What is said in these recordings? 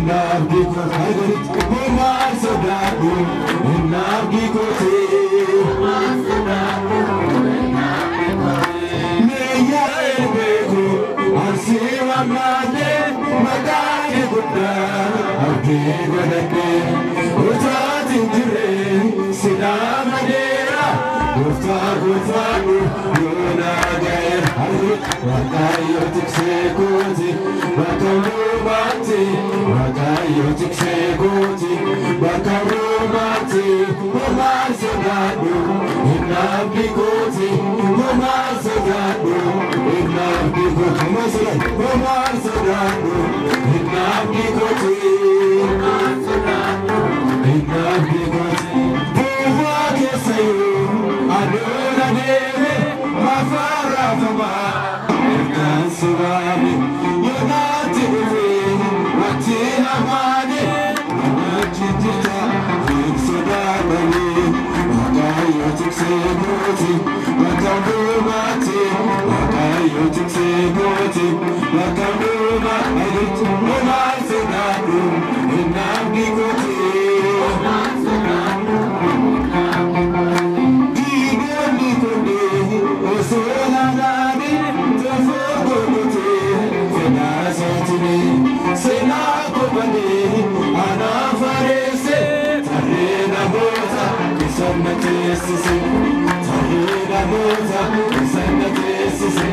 Inna abdii kooti homaa sodaadhu inna abdii kooti. Meeyyaa beeku ansii wammaadhe maqaa kee guddaa abdii godhadhe utaatiin jirre silaa madeera gooftaa gooftaadhu yoona ga'eera. Waaqayyo tiksee kooti bakka hundumaatti Waaqayyo tiksee kooti bakka hundumaatti homaa sodaadhu inni abdii kooti homaa sodaadhu inni abdii kooti homaa sodaadhu inni abdii kooti inni abdii kooti. Duwwaa keessa yoo aduun adeeme mafaraafamaa ergaan sobaame yoonaatti dhufee wanti hamaane wajjin jirta hin sodaadhame. Waaqayyo tiksee kooti bakka hundumaatti Waaqayyo tiksee kooti bakka hundumaatti homaa sodaadhu inni abdii kooti. Diinonni kunneen osoo naanaani tofoo godhatee fedhaa isaatiin seenaa qophaa'ee anaaf areesse tarree namoota isaan na teessise tarree namoota isaan na teessise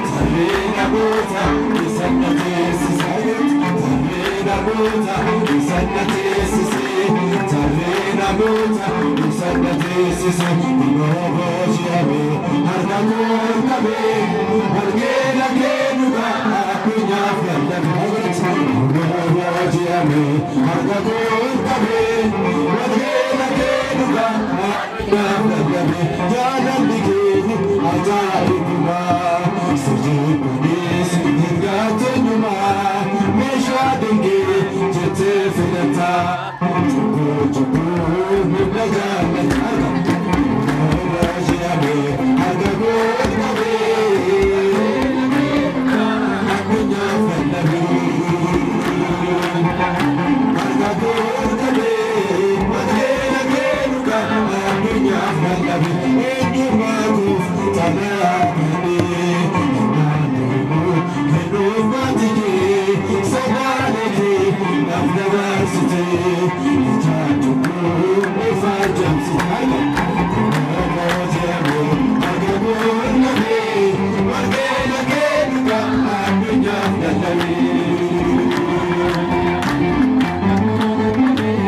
tarree namoota isaan na teessise tarree namoota isaan na teessise tarree namoota isaan na teessise. Kunoo booji'ame harka koo qabee wangeela kee dhugaa addunyaaf lallabe. Kunoo booji'ame harka koo qabee wangeela kee dhugaa addunyaaf lallabe. Jaalalli kee ajaa'ibumaa sirrii hin gaateenyumaa meeshaa dingee jettee filataa cubbuu cubbuu humna jaallata. Booji'ame harka koo qabee addunyaaf lallabe. Harka koo qabee wangeela kee dhugaa addunyaaf lallabe. Eenyummaa koof xalayaa kennee kennuuf baati kee sagalee kee naaf dabarsite ijaan cubbuu ifaa jamsite. Booji'ame harka koo qabee wangeela kee dhugaa addunyaaf lallabe.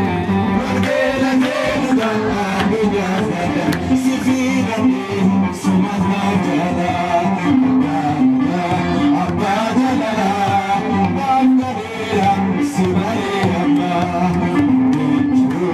Wangeela kee dhugaa addunyaaf lallabe. Si filadhee sumaaf naaf jaalala abbaa jaalala naaf galeera si malee amma jiru.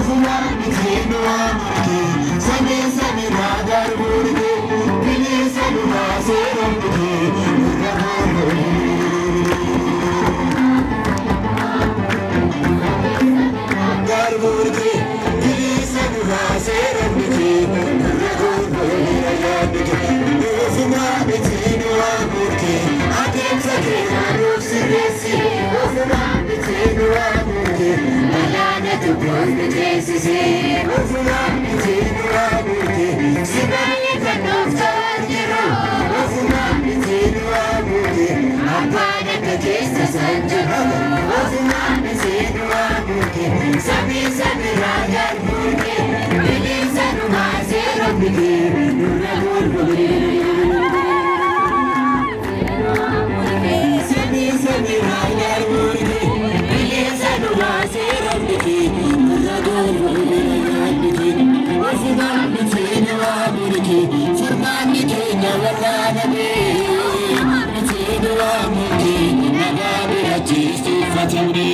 Ofuma miti nu waamurte, samii samiirraa garbuurte, bilisa nu baasee roobite, nurra goolgolee. Garbuurte, bilisa nu baasee roobite, nurra goolgolee ayyaannike. Ofuma miti nu waamurte, adeemsa keenya nuuf sirreessi. Ofuma miti nu waamurte, galaana tokkoof nu ceesise. Ofuma miti nu waamurte, si malee kan nuuf ta'an jiru. Ofuma miti nu waamurte, abbaan akka keessa san jiru. Ofuma miti nu waamurte, samii samiirraa garbuurte, bilisa nu baasee roobite, nurra golgolee. Samii samiirraa garbuurte, bilisa nu baasee roobite, nurra golgolee ayyaannike. Ofuma miti nu waamurte, furmaanni keenya waraaname. Miti nu waamurte, nagaa birachiistifatamne.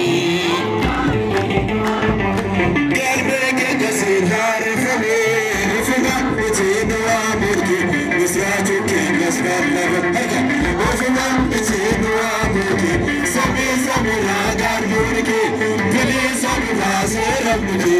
Galmee keenya siin haareffame, ofuma miti nu waamurte, misraachuu keenyas lallabame. Ofuma miti nu waamurte, samii samiirraa garbuurte, bilisa nu baasee roobite,